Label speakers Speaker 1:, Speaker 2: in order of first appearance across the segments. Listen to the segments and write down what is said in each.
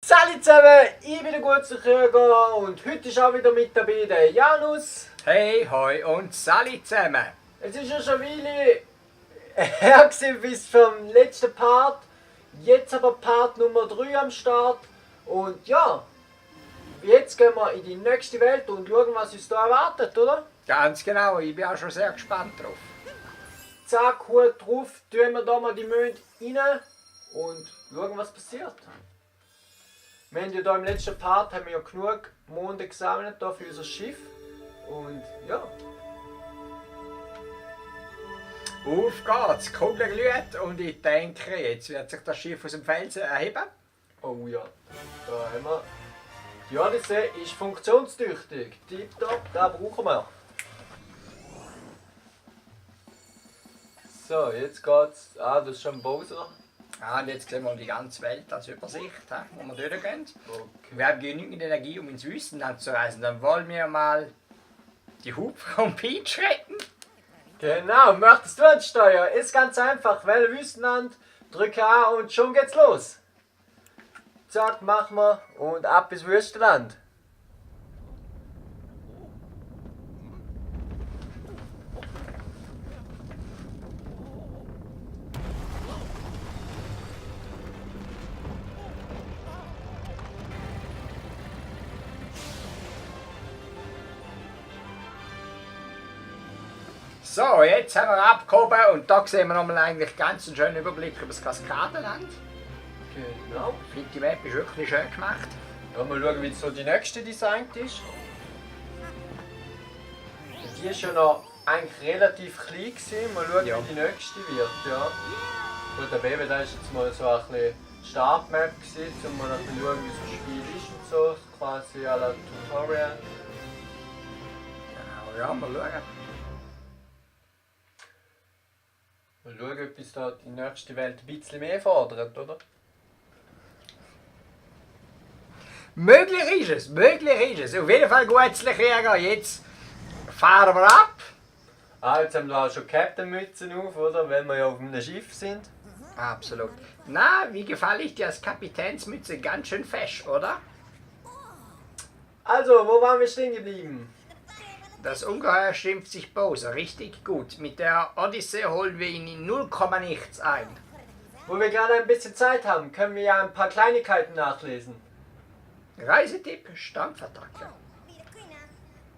Speaker 1: Salut zusammen, ich bin der gute Krüger und heute ist auch wieder mit dabei der Janus.
Speaker 2: Hey, hoi und Salut zusammen!
Speaker 1: Es ist ja schon eine Weile her gewesen bis vom letzten Part. Jetzt aber Part Nummer 3 am Start. Und ja, jetzt gehen wir in die nächste Welt und schauen, was uns da erwartet, oder?
Speaker 2: Ganz genau, ich bin auch schon sehr gespannt drauf.
Speaker 1: Zack, Hut drauf, tun wir da mal die Monde rein und schauen, was passiert. Wir haben ja da im letzten Part haben wir ja genug Monde gesammelt da für unser Schiff. Und ja.
Speaker 2: Auf geht's, die Kugel glüht und ich denke, jetzt wird sich das Schiff aus dem Felsen erheben.
Speaker 1: Oh ja, da haben wir. Die Odyssee ist funktionstüchtig. Tipptopp, da brauchen wir. So, jetzt geht's. Ah, das ist schon ein Bowser.
Speaker 2: Und jetzt sehen wir die ganze Welt als Übersicht, wo wir durchgehen.
Speaker 1: Okay.
Speaker 2: Wir haben genügend Energie, um ins Wüstenland zu reisen. Dann wollen wir mal die Hupfer und Peach retten.
Speaker 1: Genau, möchtest du ansteuern? Ist ganz einfach. Wähle Wüstenland, drücke A und schon geht's los. Zack, machen wir und ab ins Wüstenland.
Speaker 2: So, jetzt haben wir abgehoben und da sehen wir nochmal eigentlich ganz einen schönen Überblick über das Kaskadenland.
Speaker 1: Genau.
Speaker 2: Ich finde, die Map ist wirklich schön gemacht.
Speaker 1: Ja, mal schauen, wie so die nächste designt ist. Die ist ja noch eigentlich relativ klein gewesen. Mal schauen,
Speaker 2: Ja.
Speaker 1: wie die nächste wird. Ja. Gut, der Baby, da ist jetzt mal so ein bisschen Startmap gewesen, um mal ein bisschen schauen, wie so ein Spiel ist und so. Quasi à la Tutorial.
Speaker 2: Genau, ja, mal schauen.
Speaker 1: Mal schauen, ob uns da die nächste Welt ein bisschen mehr fordert, oder?
Speaker 2: Möglich ist es, möglich ist es. Auf jeden Fall gutzlich, Jäger. Jetzt fahren wir ab.
Speaker 1: Ah, jetzt haben wir auch schon Captain-Mützen auf, oder? Weil wir ja auf einem Schiff sind.
Speaker 2: Absolut. Na, wie gefällt ich dir als Kapitänsmütze? Ganz schön fesch, oder?
Speaker 1: Also, wo waren wir stehen geblieben?
Speaker 2: Das Ungeheuer schimpft sich Bowser richtig gut. Mit der Odyssee holen wir ihn in 0, nichts ein.
Speaker 1: Wo wir gerade ein bisschen Zeit haben, können wir ja ein paar Kleinigkeiten nachlesen.
Speaker 2: Reisetipp, Stampfattacke.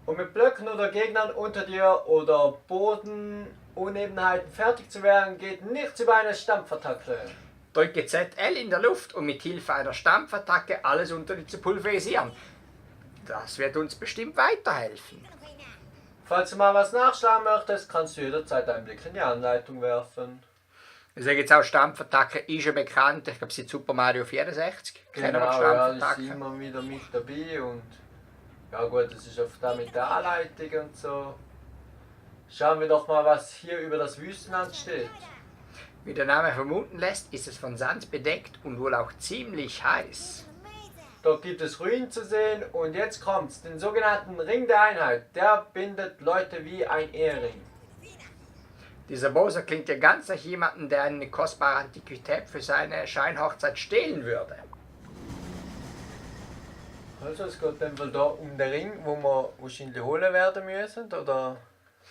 Speaker 1: Um mit Blöcken oder Gegnern unter dir oder Bodenunebenheiten fertig zu werden, geht nichts über eine Stampfattacke.
Speaker 2: Drücke ZL in der Luft, um mit Hilfe einer Stampfattacke alles unter dir zu pulverisieren. Das wird uns bestimmt weiterhelfen.
Speaker 1: Falls du mal was nachschlagen möchtest, kannst du jederzeit einen Blick in die Anleitung werfen.
Speaker 2: Ich sage jetzt auch, Stampfattacke ist ja bekannt. Ich glaube, seit Super Mario 64 kennen wir die
Speaker 1: Genau, ja, das ist
Speaker 2: Stampfattacke.
Speaker 1: immer wieder mit dabei und ja gut, das ist oft da mit der Anleitung und so. Schauen wir doch mal, was hier über das Wüstenland steht.
Speaker 2: Wie der Name vermuten lässt, ist es von Sand bedeckt und wohl auch ziemlich heiß.
Speaker 1: Dort gibt es Ruinen zu sehen und jetzt kommt's, den sogenannten Ring der Einheit. Der bindet Leute wie ein Ehering.
Speaker 2: Dieser Bowser klingt ja ganz nach jemandem, der eine kostbare Antiquität für seine Scheinhochzeit stehlen würde.
Speaker 1: Also es geht dann wohl da um den Ring, wo wir wahrscheinlich holen werden müssen, oder?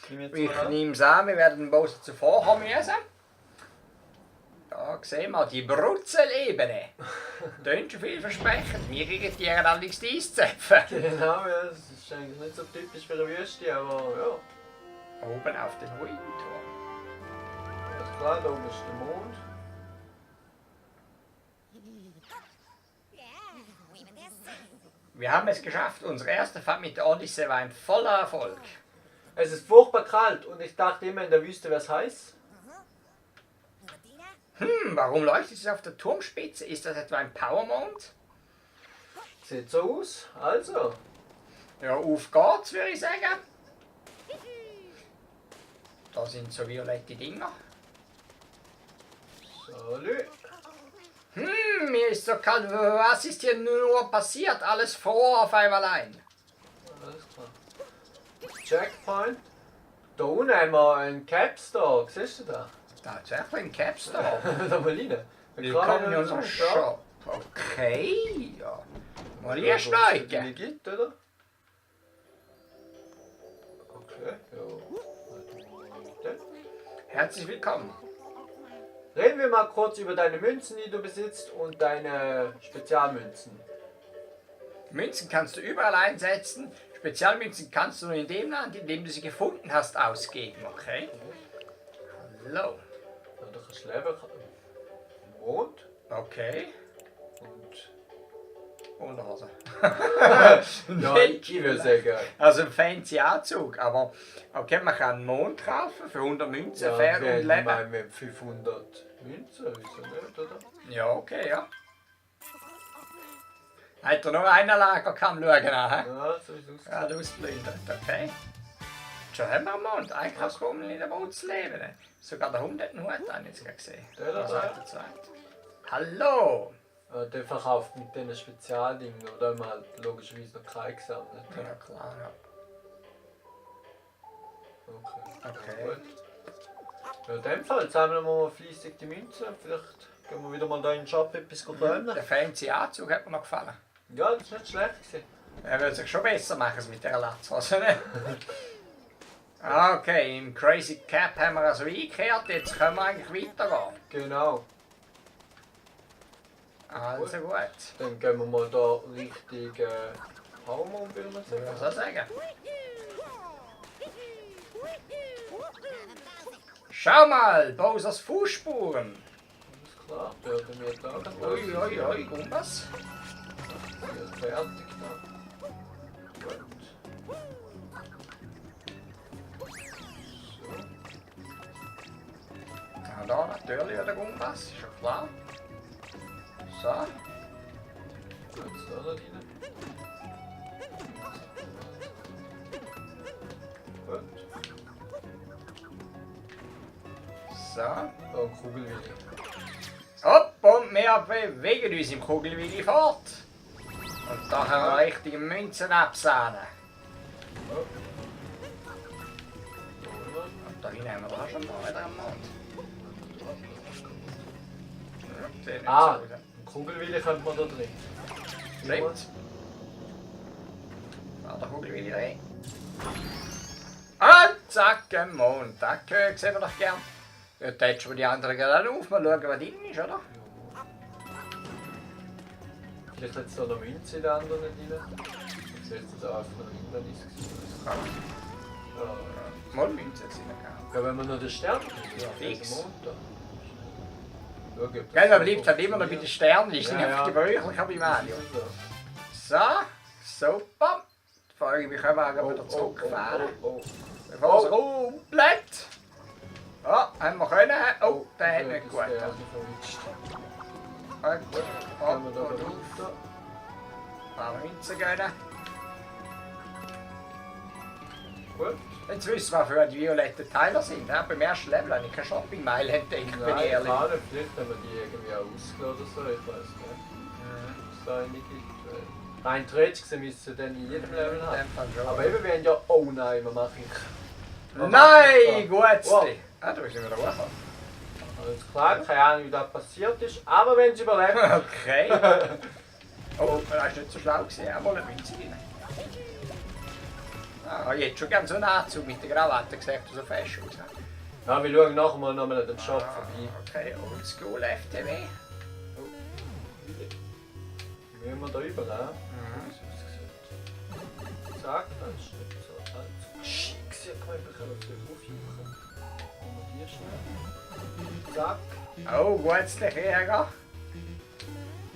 Speaker 2: Ich nehme es an, wir werden den Bowser zuvor haben müssen. Da sehen wir die Brutzelebene. Tönt schon vielversprechend. Wir irritieren allerdings die Eiszäpfe.
Speaker 1: Genau, ja, das ist eigentlich nicht so typisch für eine Wüste, aber ja.
Speaker 2: Oben auf den Ruinenturm.
Speaker 1: Alles klar, da oben ist der Mond.
Speaker 2: Wir haben es geschafft. Unsere erste Fahrt mit der Odyssee war ein voller Erfolg.
Speaker 1: Es ist furchtbar kalt und ich dachte immer in der Wüste wäre es heiß.
Speaker 2: Warum leuchtet es auf der Turmspitze? Ist das etwa ein Powermond?
Speaker 1: Sieht so aus, also.
Speaker 2: Ja, auf geht's, würde ich sagen. Da sind so violette Dinger.
Speaker 1: Salü.
Speaker 2: Mir ist so kalt. Was ist hier nur passiert? Alles fror auf einmal ein.
Speaker 1: Alles klar. Checkpoint. Da unten haben wir einen Capstore, siehst du da?
Speaker 2: Tatsächlich ein Capstore.
Speaker 1: Da mal rein.
Speaker 2: Willkommen in unserem Shop. Okay, ja. Mal
Speaker 1: Ja,
Speaker 2: erst
Speaker 1: wo es
Speaker 2: steigen.
Speaker 1: die gibt, oder? Okay, ja.
Speaker 2: Herzlich willkommen.
Speaker 1: Reden wir mal kurz über deine Münzen, die du besitzt und deine Spezialmünzen.
Speaker 2: Münzen kannst du überall einsetzen. Spezialmünzen kannst du nur in dem Land, in dem du sie gefunden hast, ausgeben, okay? Hallo.
Speaker 1: Ja, du kannst leben im Mond
Speaker 2: Okay.
Speaker 1: und...
Speaker 2: Unterhose.
Speaker 1: Ja, ich würde sagen...
Speaker 2: Also ein fancy Anzug, aber okay, man kann einen Mond kaufen für 100 Münzen,
Speaker 1: Ja,
Speaker 2: fair
Speaker 1: wir
Speaker 2: und leben.
Speaker 1: meinen mit 500 Münzen, wieso nicht, oder?
Speaker 2: Ja, okay, ja. Hat er nur einen Lager kann schauen, hä?
Speaker 1: Ja, so ist es.
Speaker 2: Ja, du ausplündert, okay. Schon haben wir einen Mond, eigentlich kannst du in der Mond zu leben. Sogar der Hund hat einen Hut an, jetzt gesehen.
Speaker 1: Der da?
Speaker 2: Was sagt der zweite? Hallo!
Speaker 1: Der verkauft mit diesen Spezialdingen, oder haben wir halt logischerweise noch keine gesammelt.
Speaker 2: Ja, klar, ja.
Speaker 1: Okay.
Speaker 2: Okay.
Speaker 1: Gut. Ja, in dem Fall sammeln wir mal fleissig die Münzen. Vielleicht gehen wir wieder mal da in den Shop etwas holen.
Speaker 2: Der fancy Anzug hat mir noch gefallen.
Speaker 1: Ja, das war nicht schlecht gewesen.
Speaker 2: Er würde sich schon besser machen als mit dieser Latzhose. Ne? Okay, im Crazy Cap haben wir also eingekehrt, jetzt können wir eigentlich weitergehen.
Speaker 1: Genau.
Speaker 2: Also gut,
Speaker 1: Dann gehen wir mal da Richtung Harmon, würde man
Speaker 2: würde ich
Speaker 1: sagen.
Speaker 2: so sagen. Schau mal, Bowsers Fußspuren.
Speaker 1: Alles klar, werden wir da.
Speaker 2: Ui, ui, ui, Gumbas.
Speaker 1: Ja, fertig da. Gut.
Speaker 2: Ja, da natürlich der Gumbas, ist schon klar. So,
Speaker 1: Jetzt da rein. Gut.
Speaker 2: so.
Speaker 1: Da ein Kugelwilli.
Speaker 2: Hopp, und wir bewegen uns im Kugelwilli fort. Und da haben wir richtige Münzen absahnen.
Speaker 1: Ja.
Speaker 2: Und da hinten haben wir da schon mal wieder einen Mond. Ja, sieht nicht
Speaker 1: Ah,
Speaker 2: so aus.
Speaker 1: ein Kugelwilli könnte man da drin.
Speaker 2: Stimmt. Da der Kugelwilli rein. Und zack, ein Mond. Das sehen wir doch gern. Ja, da hättest du die anderen gerade auf. Mal schauen, was drin ist, oder?
Speaker 1: Vielleicht hat es da noch Münze in der anderen drin. Jetzt wird es einfach noch ein Hindernis gewesen.
Speaker 2: Kann
Speaker 1: Ja.
Speaker 2: mal Münzen jetzt rein.
Speaker 1: Ja, wenn man noch den Stern
Speaker 2: Ja, fix. Gell, man bleibt halt immer noch bei den Sternen, die sind einfach gebräuchlich bei Mario. So, super. Die Frage, wie können wir auch wieder zurückfahren? Bevor es komplett. Ja, haben wir können. Oh, der hat nicht gut. Gut,
Speaker 1: Können wir da
Speaker 2: und
Speaker 1: runter?
Speaker 2: ein paar Münzen gönnen.
Speaker 1: Gut.
Speaker 2: Jetzt wissen wir, wofür die violetten Teiler sind. Ja, beim ersten Level habe ich keine Shopping-Meile entdeckt, bin ich
Speaker 1: Nein,
Speaker 2: ehrlich.
Speaker 1: kann nicht. Vielleicht haben wir die irgendwie auch ausgelassen oder so, ich weiß nicht. Ob es da eine gibt. Rein theoretisch gesehen müssen sie dann in jedem Level
Speaker 2: In
Speaker 1: haben.
Speaker 2: dem Fall schon.
Speaker 1: Aber eben, wir haben ja... Oh nein, was mache ich?
Speaker 2: Nein, gut.
Speaker 1: Wow.
Speaker 2: Ah, du bist nicht mehr da.
Speaker 1: Alles klar, keine Ahnung wie das passiert ist, aber wenn es überlebt...
Speaker 2: Okay. Oh, das war nicht so schlau gewesen. Auch mal eine Münze rein. Ah, ich hätte schon gerne so einen Anzug mit der Krawatte gesagt, so fest aus.
Speaker 1: Ja, wir schauen nachher mal nochmal an den Shop vorbei.
Speaker 2: Okay, Oldschool FTW.
Speaker 1: Müssen wir da überall? Zack, das ist nicht so schick. Ich kann einfach so aufheben. Hier schnell. Zack.
Speaker 2: Oh, gutes Jäger.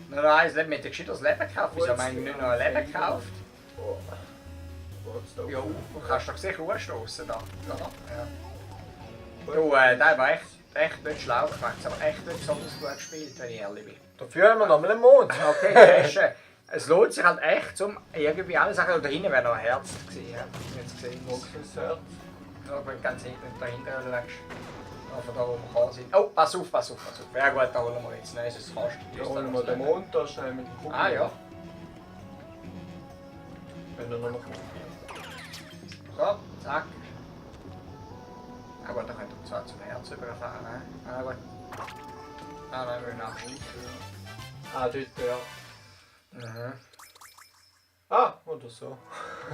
Speaker 2: Noch eins mit dem gescheiteres Leben gekauft. Wieso haben wir eigentlich nicht noch ein Leben gekauft?
Speaker 1: Oh. Geht's da
Speaker 2: Ja,
Speaker 1: auf?
Speaker 2: du kannst doch sicher anstoßen da. Oder? Ja. Du, der war echt nicht schlau gemacht, aber echt nicht besonders gut gespielt, wenn ich ehrlich bin.
Speaker 1: Dafür haben wir nochmal einen Mond.
Speaker 2: Okay, das ist, es lohnt sich halt echt, um irgendwie alle Sachen. Und da hinten wäre noch ein Herz gewesen. Ja. Jetzt gesehen.
Speaker 1: Boxensherd.
Speaker 2: Aber ganz hinten und dahinter längst. Von da, wo wir gekommen sind. Oh, pass auf, pass auf, pass auf. Ja gut, da holen wir jetzt. Nein, es ist fast.
Speaker 1: Da holen wir den Mond da schnell mit dem Kugeln.
Speaker 2: Ah ja.
Speaker 1: Wenn er noch kommt.
Speaker 2: So, zack. Ah gut, da könnt ihr zwar zum Herz überfahren. Ne? Ah gut. Ah nein, wir müssen abschließen.
Speaker 1: Ah, dort, ja.
Speaker 2: Mhm.
Speaker 1: Ah, oder so.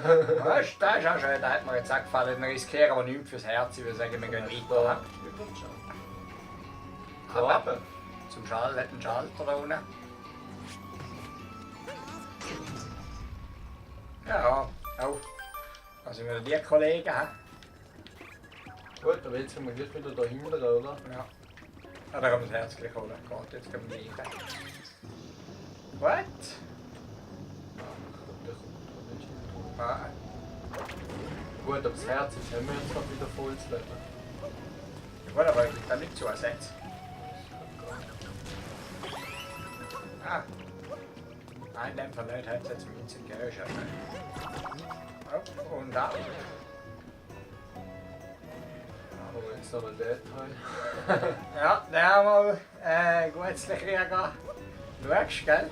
Speaker 2: Das ist auch schön, da hat mir jetzt auch gefallen. Wir riskieren aber nichts fürs Herz, ich würde sagen, wir gehen weiter.
Speaker 1: Aber
Speaker 2: Zum Schalter, hat einen Schalter da unten. Ja, auch. Also wir die Kollegen haben.
Speaker 1: gut, aber jetzt sind wir gleich wieder dahinter, oder?
Speaker 2: Ja. Ah, da kann man das Herz gleich holen. Gut, jetzt können wir rein. What? Ah.
Speaker 1: Gut, aber das Herz ist haben wir jetzt noch wieder volles Leben.
Speaker 2: Ja, gut, aber ich kann nicht zusetzen. Ah. Nein, in dem Fall nicht, hat es jetzt Münzen gegeben. Oh, und da.
Speaker 1: Aber jetzt noch ein Teil.
Speaker 2: Ja, der haben wir gutes Krieger. Schaust, gell?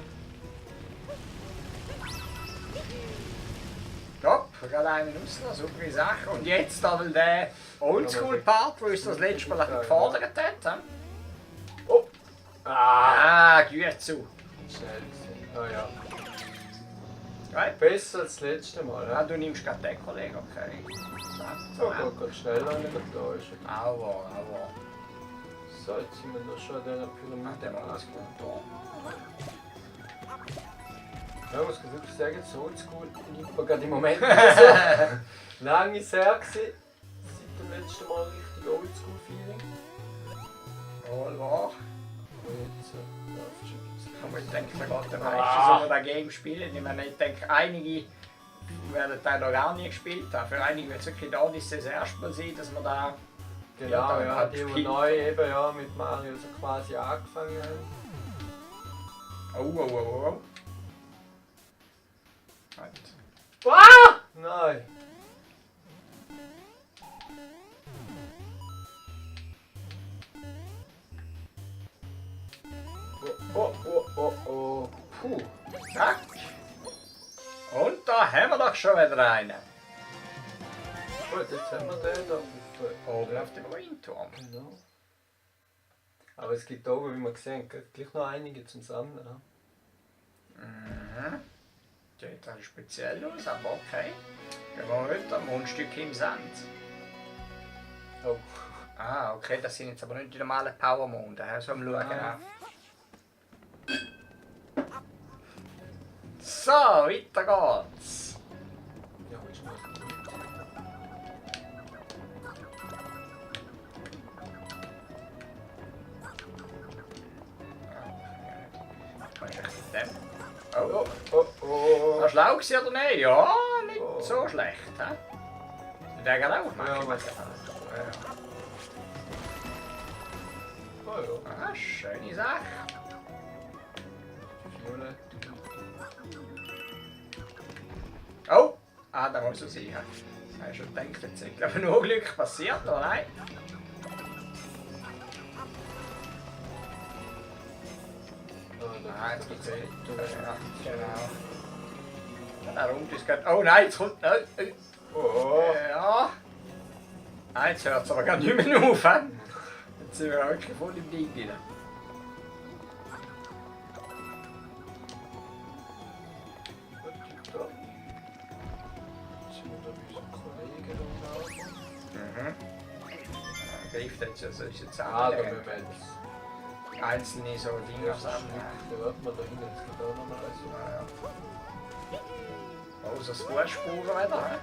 Speaker 2: Top, gerade einen raus, super Sache. Und jetzt dann der Oldschool-Part, wo uns das letzte Mal gefordert hat.
Speaker 1: Oh!
Speaker 2: Ah, gut zu.
Speaker 1: Schnell gesehen. Ah ja.
Speaker 2: Right.
Speaker 1: Besser als das letzte Mal,
Speaker 2: Ja,
Speaker 1: ja?
Speaker 2: du nimmst gerade den Kollegen, okay.
Speaker 1: So, geht schneller, wenn er da ist.
Speaker 2: Aua.
Speaker 1: So, jetzt sind wir da schon an dieser
Speaker 2: Ah,
Speaker 1: Pyramide.
Speaker 2: der macht es gut da.
Speaker 1: Ja, muss ich wirklich sagen, so oldschool liegt mir gerade im Moment nicht so. Lange ist her gewesen. Seit dem letzten Mal richtig Oldschool-Feeling.
Speaker 2: Wohl wahr.
Speaker 1: Und jetzt läuft es schon ein bisschen.
Speaker 2: Aber ich denke, da geht der meiste so das Game spielen. Ich meine, ich denke, einige werden da noch gar nie gespielt haben. Für einige wird es wirklich da nicht das erste Mal sein, dass man da.
Speaker 1: Genau,
Speaker 2: dann
Speaker 1: ja,
Speaker 2: halt
Speaker 1: die, die
Speaker 2: spielt.
Speaker 1: neu eben ja, mit Mario so quasi angefangen haben.
Speaker 2: Oh. Halt.
Speaker 1: Ah! Nein! Oh. Puh.
Speaker 2: Zack. Und da haben wir doch schon wieder einen.
Speaker 1: Gut, jetzt haben wir den da.
Speaker 2: Oben auf dem Ruinturm.
Speaker 1: Genau. Aber es gibt oben, wie man gesehen hat, gleich noch einige zum Sammeln.
Speaker 2: Mhm. Sieht halt speziell aus, aber okay. Gehen wir weiter. Mundstück im Sand.
Speaker 1: Oh.
Speaker 2: Ah, okay, das sind jetzt aber nicht die normalen Powermonde. So am Schauen.
Speaker 1: Ah.
Speaker 2: So, weiter geht's.
Speaker 1: Ja, ist noch gut.
Speaker 2: Was ist echt mit dem? Oh.
Speaker 1: Oh.
Speaker 2: War schlau gewesen oder nicht? Ja, nicht
Speaker 1: Oh.
Speaker 2: so schlecht. He? Der geht auch machen.
Speaker 1: Ja, was- Oh ja.
Speaker 2: Ah, schöne Sache.
Speaker 1: Violett.
Speaker 2: Oh! Ah, da muss er sein. Ich habe schon gedacht, jetzt ist glaube ich nur Glück passiert, oder nein? Ah, jetzt geht's eh. Ja, genau. Da rum ist gerade. Oh nein, jetzt kommt.
Speaker 1: Oh.
Speaker 2: Ja. Ah, jetzt hört es aber gar nicht mehr auf. He? Jetzt sind wir wirklich voll im Ding drin. Greift jetzt, also ist jetzt
Speaker 1: Ah,
Speaker 2: auch
Speaker 1: da müssen wir jetzt.
Speaker 2: einzelne so Dinge
Speaker 1: Ja,
Speaker 2: zusammen.
Speaker 1: da wird man da hinten jetzt gerade auch nochmal eins.
Speaker 2: Ja. Oh, so Spurspuren wieder. He?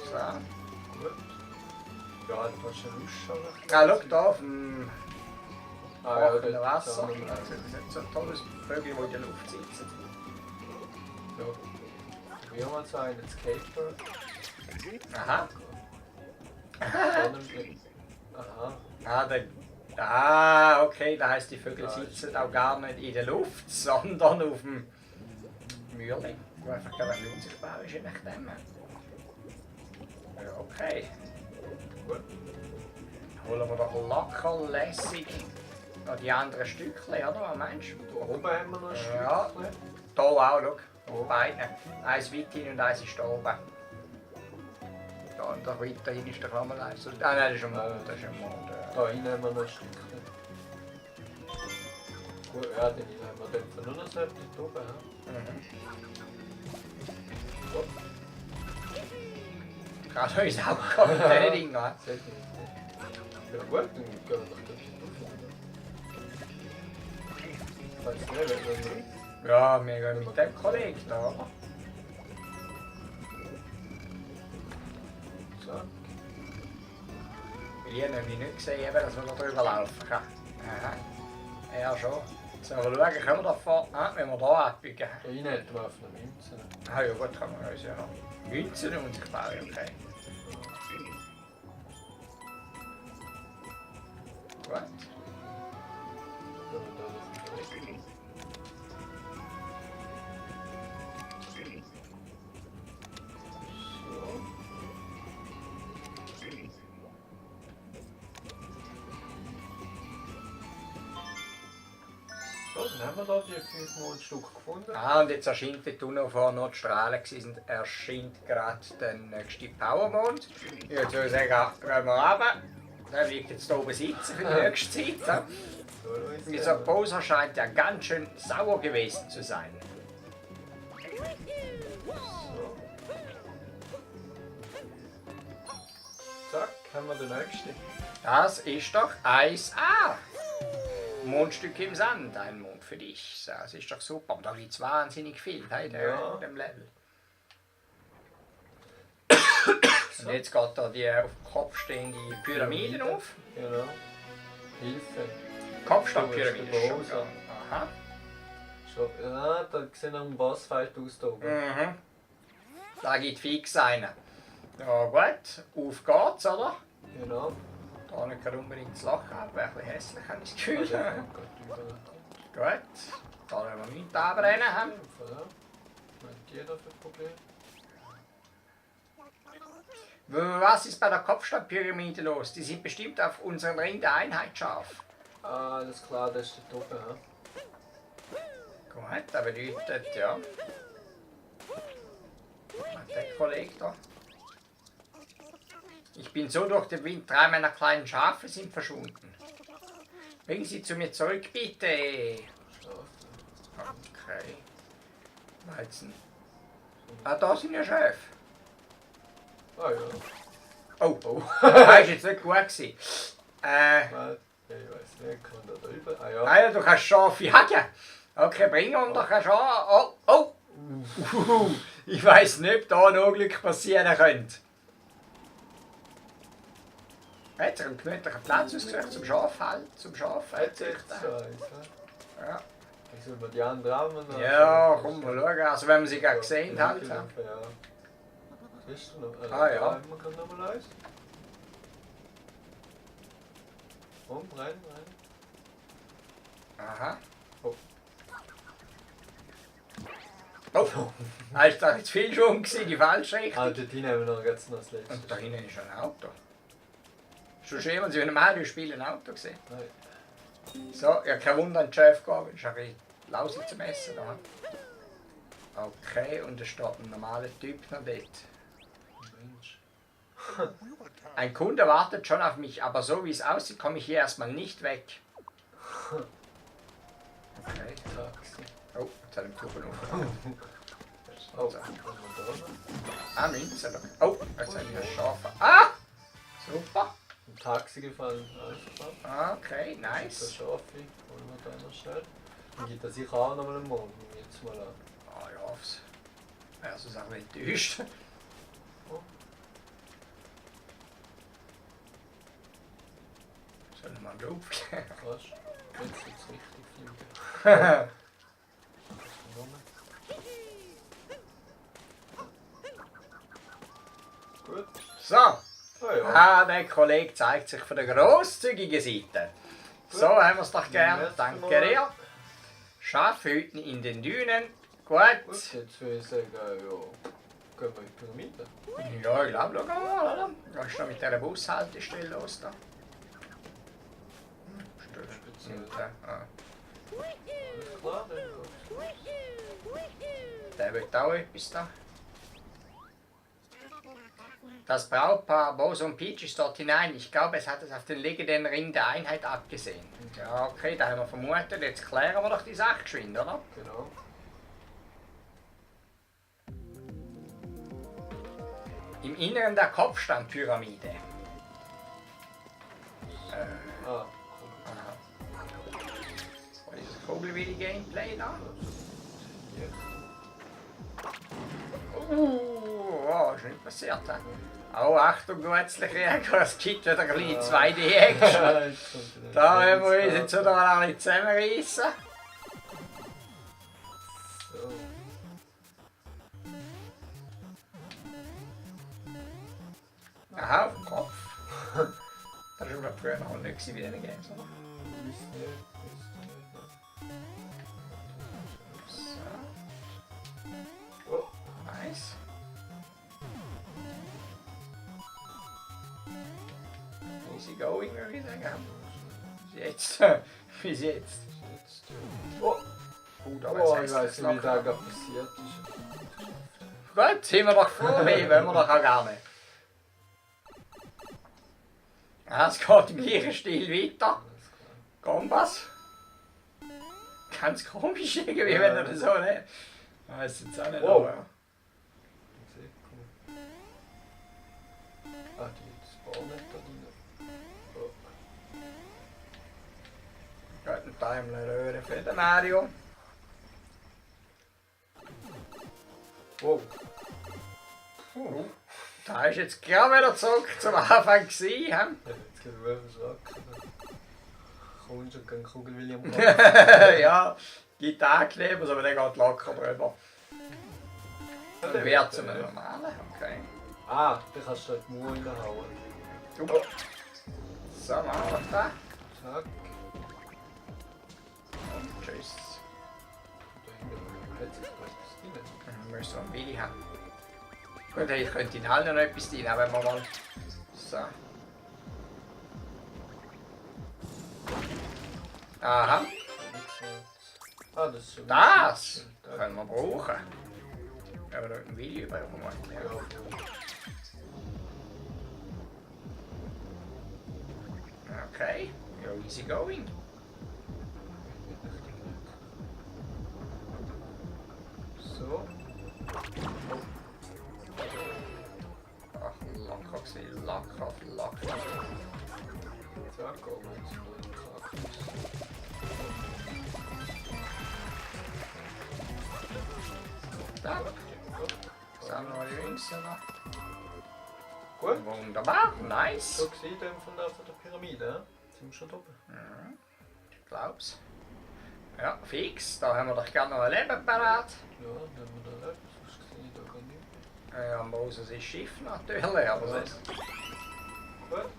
Speaker 2: So.
Speaker 1: Gut. Ja, du kannst schon ausschauen.
Speaker 2: Ah, schau da auf dem trockenen
Speaker 1: dort
Speaker 2: Wasser.
Speaker 1: zusammen.
Speaker 2: Das ist so ein tolles Vögel, die in der Luft sitzen.
Speaker 1: Ja. Wir haben so einen Skater.
Speaker 2: Aha.
Speaker 1: Sonnenblick. Aha.
Speaker 2: Okay, das heisst, die Vögel sitzen auch gar nicht in der Luft, sondern auf dem Mürli, der einfach gar nicht unsichtbar ist, je nachdem. Ja, okay.
Speaker 1: Gut.
Speaker 2: Holen wir doch locker lässig noch die anderen Stückchen, oder? Was meinst
Speaker 1: Da oben haben wir noch ein
Speaker 2: Ja.
Speaker 1: Stückchen.
Speaker 2: du? Hier auch, schau.
Speaker 1: Oh.
Speaker 2: Beide. Eins weiterhin und eins ist da oben. Da und da weiterhin ist der Klammerleis. Ah nein, das ist ein Mond. Das ist ein Mond.
Speaker 1: Da rein haben wir noch ein Stückchen. Gut, ja, dann haben wir dann nur noch so etwas oben. Ja?
Speaker 2: Mhm. Kann schon ins Auge kommen mit diesen Dingen.
Speaker 1: Ja gut, dann gehen wir doch dort rauf. Ich weiß nicht, wenn wir nicht.
Speaker 2: Ja, wir gehen mit dem Kollegen da.
Speaker 1: So.
Speaker 2: Ich habe nämlich nicht gesehen, dass man da drüber laufen kann. Aha. Ja, schon. Jetzt müssen wir schauen, können wir da fahren? Ah, wenn wir da abbiegen.
Speaker 1: Da rein hätten wir auf eine Münze.
Speaker 2: Ah ja gut, kann man uns ja noch Münzen und sich bauen, okay. Gut.
Speaker 1: So, dann haben wir da die 5 Mondstücke gefunden.
Speaker 2: Ah, und jetzt erscheint, wie du noch vorher noch die Strahlen waren, erscheint gerade der nächste Powermond. Ich würde sagen, gehen wir runter. Der liegt jetzt hier oben sitzen für die nächste Zeit. Ja? Dieser Bowser scheint ja ganz schön sauer gewesen zu sein.
Speaker 1: Zack, haben wir den nächsten.
Speaker 2: Das ist doch 1A. Mondstücke im Sand, ein Mond für dich. Das ist doch super. Aber da gibt es wahnsinnig viel in dem Level. Und jetzt geht da die auf dem Kopf stehende Pyramiden auf.
Speaker 1: Genau. Hilfe.
Speaker 2: Kopfstandpyramide.
Speaker 1: Da ist der
Speaker 2: Aha.
Speaker 1: Schon, ja, da sieht noch ein Bossfight aus da oben.
Speaker 2: Mhm. Da gibt fix einen. Ja gut, auf geht's, oder?
Speaker 1: Genau.
Speaker 2: Da nicht unbedingt das Loch ab, wäre ein bisschen hässlich, habe ich das Gefühl.
Speaker 1: Ja, der kommt grad über.
Speaker 2: Gut, da wollen wir nichts abbrennen.
Speaker 1: Ja. Was hat jeder für Probleme?
Speaker 2: Was ist bei der Kopfstandpyramide los? Die sind bestimmt auf unseren Ring der Einheit scharf.
Speaker 1: Ah, alles klar, das ist der oben, ja.
Speaker 2: Gut, das bedeutet, ja. Der Kollege da. Ich bin so durch den Wind, 3 meiner kleinen Schafe sind verschwunden. Bring sie zu mir zurück, bitte. Okay. Weizen. Ah, da sind ja Schafe.
Speaker 1: Ah ja.
Speaker 2: Oh, oh. Das war jetzt nicht gut gewesen.
Speaker 1: Warte, ich weiß nicht, kann da drüber? Ah ja.
Speaker 2: Ah ja, du kannst Schafe jagen. Okay, bring uns doch ein Schaf. Oh, oh. Ich weiß nicht, ob da ein Unglück passieren könnte. Hat er einen gemütlichen Platz ausgesucht zum Schafhalten, zum Schafhalten?
Speaker 1: Jetzt so eins,
Speaker 2: Ja.
Speaker 1: ich soll mir die anderen Rahmen
Speaker 2: Ja, komm mal schauen. Also wenn man sie gerade gesehen hat.
Speaker 1: Ja. Siehst du noch?
Speaker 2: Ah, ja.
Speaker 1: Da haben wir gerade noch mal eins. Komm, rein.
Speaker 2: Aha.
Speaker 1: Oh.
Speaker 2: Oh, ist da jetzt viel schon gewesen, die falsche Richtung.
Speaker 1: Ah, dort hinten haben wir noch jetzt noch das letzte.
Speaker 2: Und da hinten ist schon ein Auto. Schon schön, wenn Sie in einem Mario-Spiel ein Auto gesehen.
Speaker 1: Nein.
Speaker 2: So, ja, kein Wunder, ein Chef gehen, ist ein bisschen lausig zum Essen da. Okay, und da steht ein normaler Typ noch dort.
Speaker 1: Mensch.
Speaker 2: Ein Kunde wartet schon auf mich, aber so wie es aussieht, komme ich hier erstmal nicht weg. Okay.
Speaker 1: Taxi.
Speaker 2: Oh, jetzt hat er den Kuchen aufgenommen.
Speaker 1: Oh,
Speaker 2: So.
Speaker 1: was haben wir da noch?
Speaker 2: Ah, Münze. Oh, jetzt habe ich ein Schaf. Ah! Super.
Speaker 1: Ein Taxi gefallen. Also,
Speaker 2: Okay,
Speaker 1: das
Speaker 2: nice.
Speaker 1: Schafi. Wollen wir da noch schnell? Dann gibt das sicher auch noch mal einen Morgen. Jetzt mal an.
Speaker 2: Ah ja, aufs. Ja, so Sachen enttäuscht.
Speaker 1: Oh.
Speaker 2: Sollen wir mal einen Loop geben?
Speaker 1: Krass. Jetzt wird's richtig fliegen. Gut.
Speaker 2: So.
Speaker 1: Ah ja.
Speaker 2: Ah, der Kollege zeigt sich von der grosszügigen Seite. So haben wir es doch gern.
Speaker 1: Merci
Speaker 2: Danke
Speaker 1: mal.
Speaker 2: dir. Schafhüten in den Dünen. Gut.
Speaker 1: Gut, jetzt würde ich sagen, ja, gehen wir in die Pyramide.
Speaker 2: Ja, ich glaube, schau mal, oder? Was ist da mit dieser Bushaltestelle los da?
Speaker 1: Speziell.
Speaker 2: Ah.
Speaker 1: Alles klar, dann geht's.
Speaker 2: Der will auch etwas da. Das Brautpaar Bowser und Peach ist dort hinein. Ich glaube, es hat es auf den legendären Ring der Einheit abgesehen. Ja, okay, da haben wir vermutet. Jetzt klären wir doch die Sache geschwind, oder?
Speaker 1: Genau.
Speaker 2: Im Inneren der Kopfsteinpyramide.
Speaker 1: Ah,
Speaker 2: Was ist das Kugelwilli-Gameplay da?
Speaker 1: hier.
Speaker 2: Oh, ist nicht passiert. He? Oh, Achtung, Gutzli-Krieger, es gibt wieder ein bisschen 2D-Action. Da haben wir uns jetzt wieder ein bisschen zusammenreißen.
Speaker 1: So.
Speaker 2: Aha, auf dem Kopf. Das war früher noch nicht bei diesen Games, oder? So.
Speaker 1: Oh.
Speaker 2: Nice. Easy going, würde ich sagen. Bis jetzt. Bis jetzt.
Speaker 1: Oh,
Speaker 2: Gut,
Speaker 1: oh,
Speaker 2: aber
Speaker 1: ich
Speaker 2: es
Speaker 1: weiß
Speaker 2: heißt
Speaker 1: nicht, wie da
Speaker 2: noch.
Speaker 1: gerade passiert ist.
Speaker 2: Gut, sind wir doch froh, wollen wir doch auch gar nicht. Ja, es geht im gleichen Stil weiter. Kompass. Ganz komisch irgendwie, wenn er das so nicht. Weiß jetzt auch nicht.
Speaker 1: Wow.
Speaker 2: Aber.
Speaker 1: Ah, die spawnen da drin. Oh.
Speaker 2: Gut, ein Timeline für den Mario.
Speaker 1: Wow.
Speaker 2: Da ist jetzt gerade wieder zurück zum Anfang gewesen.
Speaker 1: Ja, jetzt geht er verschrocken. Kommst du kein Kugelwilli am Kopf?
Speaker 2: Ja, gibt angenehm, aber der geht locker drüber. Dann wird zu einem normalen, okay.
Speaker 1: Ah, da kannst du halt die Mauer reinhauen.
Speaker 2: Super. So, machen wir das.
Speaker 1: Zack.
Speaker 2: Und tschüss.
Speaker 1: Da hinten hat sich etwas drin.
Speaker 2: Dann müssen wir einen Willi haben. Gut, ich könnte in allen noch etwas rein, wenn wir mal. So. Aha,
Speaker 1: Ah, das ist schon.
Speaker 2: das können wir brauchen. Wenn wir dort einen Willi überkommen.
Speaker 1: Ja.
Speaker 2: Okay, you're easy going.
Speaker 1: So.
Speaker 2: Ach, locker gewesen, locker.
Speaker 1: Zack, oh, jetzt mal den Kaktus.
Speaker 2: Da, sind wir mal die Rings noch.
Speaker 1: Gut.
Speaker 2: Wunderbar, nice.
Speaker 1: So sieht es von der Pyramide, ja? Sind wir schon oben?
Speaker 2: Ich glaub's. Ja, fix. Da haben wir doch gerne noch ein Leben parat.
Speaker 1: Ja, dann haben wir da etwas, sonst sehe ich da gar nicht mehr.
Speaker 2: Ja, am Bosen sein Schiff natürlich, aber
Speaker 1: Ja.
Speaker 2: sonst.
Speaker 1: Gut,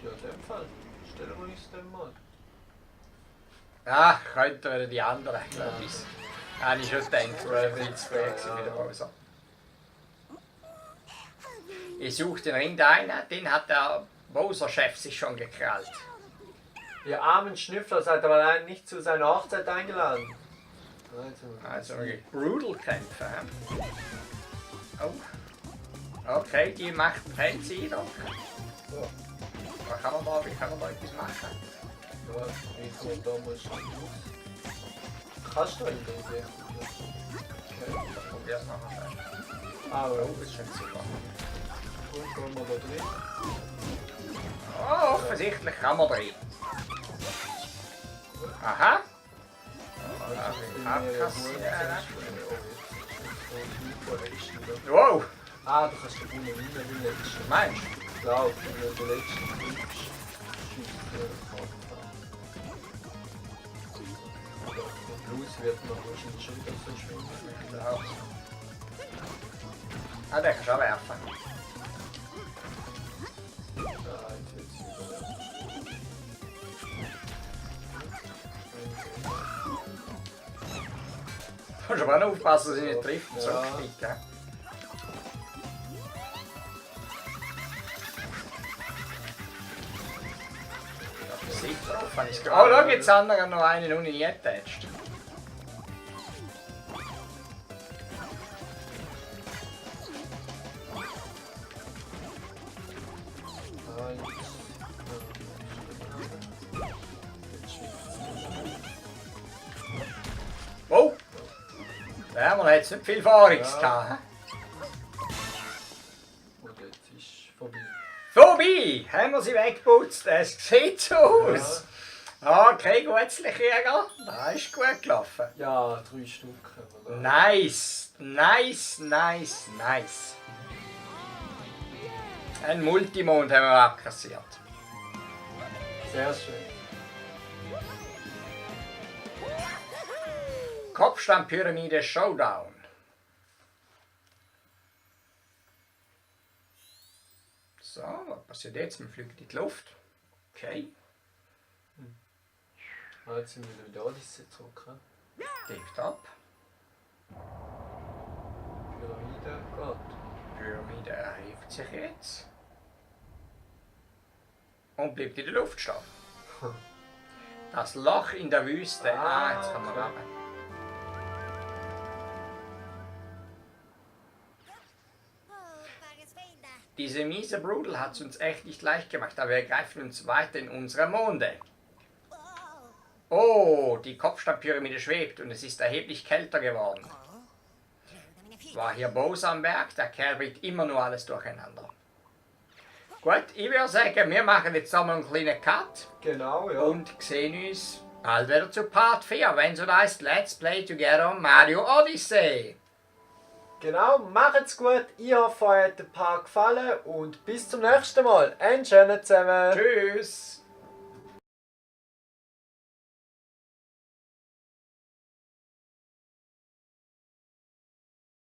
Speaker 1: ja, in dem Fall. Stellen wir uns dem mal.
Speaker 2: Ja, könnten wir die anderen, glaube ich. Habe ich schon gedacht, das wäre ein bisschen zu früh gewesen für den Bowser. Ich suche den Ring da ein, den hat der Bowser-Chef sich schon gekrallt.
Speaker 1: Ihr armen Schnüffler seid aber allein nicht zu seiner Hochzeit eingeladen.
Speaker 2: Also Brutal-Kämpfe. He? Oh. Okay, die macht einen Fancy-Eindruck.
Speaker 1: So.
Speaker 2: Wie kann man da etwas machen?
Speaker 1: Ja, ich komme da mal schon raus. Kannst du in den Weg? Okay.
Speaker 2: Ich probier's nachher schnell.
Speaker 1: Ah, ja.
Speaker 2: Oh, das ist schon super.
Speaker 1: Und gehen wir da drin.
Speaker 2: Oh, offensichtlich kann man drin. Aha. Wow.
Speaker 1: Ah, du kannst den Bunde rein letzten.
Speaker 2: Meinst du?
Speaker 1: Ich glaube, wenn du den letzten kriegst, der Blues wird noch wahrscheinlich schon wieder verschwinden.
Speaker 2: Ah, den kannst du auch werfen.
Speaker 1: Ah, jetzt wird es wieder.
Speaker 2: Du musst aber auch noch aufpassen, dass ich nicht trifft und
Speaker 1: Ja.
Speaker 2: zurückknicken. Sicher drauf, habe ich gerade. Oh, schau, jetzt haben wir noch einen unten eingetatscht. Ja, man hat jetzt nicht viel Fahrungs gehabt.
Speaker 1: Und jetzt ist vorbei.
Speaker 2: Vorbei! Haben wir sie weggeputzt? Es sieht so aus. Okay, Gutzli-Krieger. Das ist gut gelaufen.
Speaker 1: Ja, 3 Stück haben wir da.
Speaker 2: Nice, nice, nice, nice. Ein Multimond haben wir abkassiert.
Speaker 1: Sehr schön.
Speaker 2: Kopfsteinpyramide Showdown. So, was passiert jetzt? Man fliegt in die Luft. Okay,
Speaker 1: Jetzt sind wir wieder Odyssey zurück.
Speaker 2: tipptopp.
Speaker 1: Pyramide geht.
Speaker 2: Pyramide erhebt sich jetzt. Und bleibt in der Luft stehen. Das Loch in der Wüste. Jetzt haben wir
Speaker 1: okay.
Speaker 2: runter. Diese miese Brudel hat es uns echt nicht leicht gemacht, aber wir greifen uns weiter in unsere Monde. Oh, die Kopfsteinpyramide schwebt und es ist erheblich kälter geworden. War hier Bose am Werk, der Kerl bringt immer nur alles durcheinander. Gut, ich würde sagen, wir machen jetzt einmal einen kleinen Cut
Speaker 1: Genau, ja.
Speaker 2: und sehen uns bald wieder zu Part 4, wenn es so heißt Let's Play Together Mario Odyssey.
Speaker 1: Genau, macht's gut. Ich hoffe, euch hat der Part gefallen und bis zum nächsten Mal. Einen schönen zusammen.
Speaker 2: Tschüss!